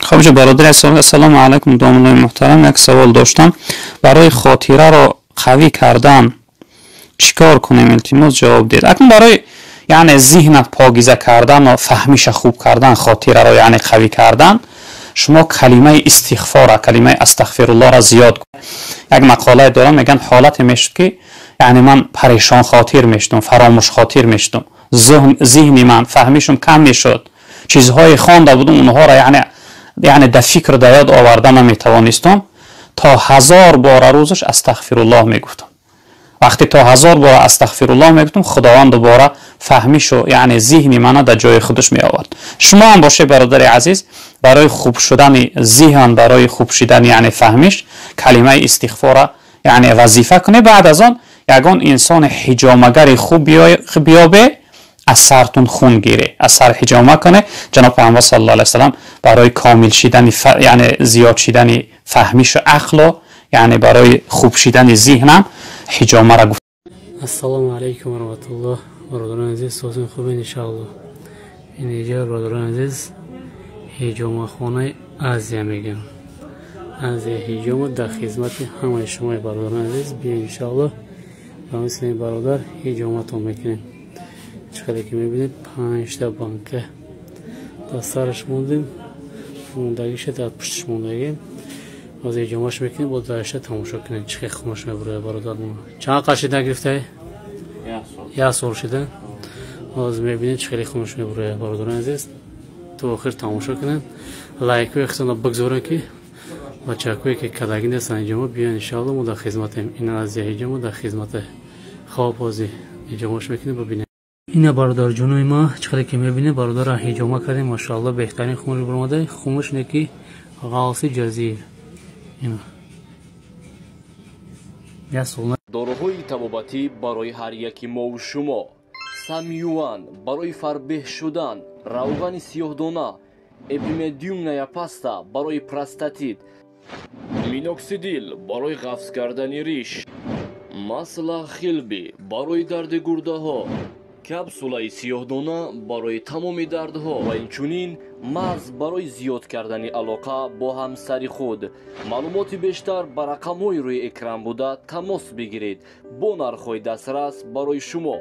Хоб, бародари ассалому алайкум, домуллои муҳтарам, як савол доштам. Барои хотираро қавӣ кардан чӣ кор кунем? Илтимос, ҷавоб диҳед. Акнун барои, яъне, зиҳнат покиза кардан ва фаҳмиша хуб кардан, хотираро, яъне, қавӣ кардан, шумо калимаи истиғфора, калимаи астағфируллоҳро зиёд. Як мақолае дорам, мегӯянд, ҳолате мешуд, ки, яъне, ман парешонхотир мешудам, фаромӯшхотир мешудам, зиҳни ман, фаҳмишум кам мешуд, чизҳое хонда будум, онҳоро, яъне дар фикр, дар ёд оварда наметавонистам. То 1000 бора рӯзаш астағфируллоҳ мегуфтам. Вақте то 1000 бора астағфируллоҳ мегуфтам, Худованд дубора фаҳмишу, яъне, зиҳни мана дар ҷои худаш меовард. Шумо ҳам бошед, бародари азиз, барои хуб шудани зиҳн, барои хуб шудани, яъне, фаҳмиш, калимаи истиғфора, яъне, вазифа кунед. Баъд аз он ягон инсони ҳиҷомагари хуб биёбе, аз сартун хун гире, аз сар ҳиҷома куне. Ҷаноб Пайғамбар саллаллоҳу алайҳи васаллам барои комил шидани, яъне зиёд шидани фаҳмишу ақлу, яъне барои хуб шидани зиҳнам ҳиҷомаро гуфт. Ассалому алайкум ва раҳматуллоҳ, бародарони азиз, созин, хубен, иншааллоҳ. Ин иҷа, бародарони азиз, ҳиҷомахонаи Азия мегӯям. Азия ҳиҷома дар хизмати ҳамаи шумои, бародарони азиз. Биён, иншааллоҳ, ба мисли бародар ҳиҷоматон мекунем. Чӣ қадар ки мебинед, панҷта банка дар сараш мондем, мондагиша дар пушташ мондагӣ. Ҳозир ҳиҷомаш мекунем, бо дарашта тамошо кунем, чӣ хел хунаш мебурояд. Бародармон чанд қад шида гирифтаи? Як сол шида. Ҳозир мебинед, чӣ хеле хунаш мебурояд. Бародарони азиз, то охир тамошо кунед, лайкҳои худтонро бигзоред, ки бачакҳое ки кадагӣ нестанд ҳиҷома, биён, иншоалло, мо дар хизматем. Ин Азия ҳиҷома дар хизмате. Хоб, ҳозир ҳиҷомаш мекунем, бибинем. Ина, бародарҷонои ма, чӣ қадар ки мебинед, бародарро ҳиҷома кардем, машоалло, беҳтарин хунаш баромада. Хунаш не ки ғалси ҷазир. Ина як сол. Доруҳои табобатӣ барои ҳар яки мову шумо: Самюан барои фарбеҳ шудан, равғани сиёҳдона, эпимедиумная паста барои простатит, миноксидил барои ғафз кардани риш, масла хилби барои дарди гурдаҳо, капсулаи сиёҳдона барои тамоми дардҳо ва инчунин мағз барои зиёд кардани алоқа бо ҳамсари худ. Маълумоти бештар ба рақамҳои рӯи экран буда тамос бигиред бо нархҳои дастрас барои шумо.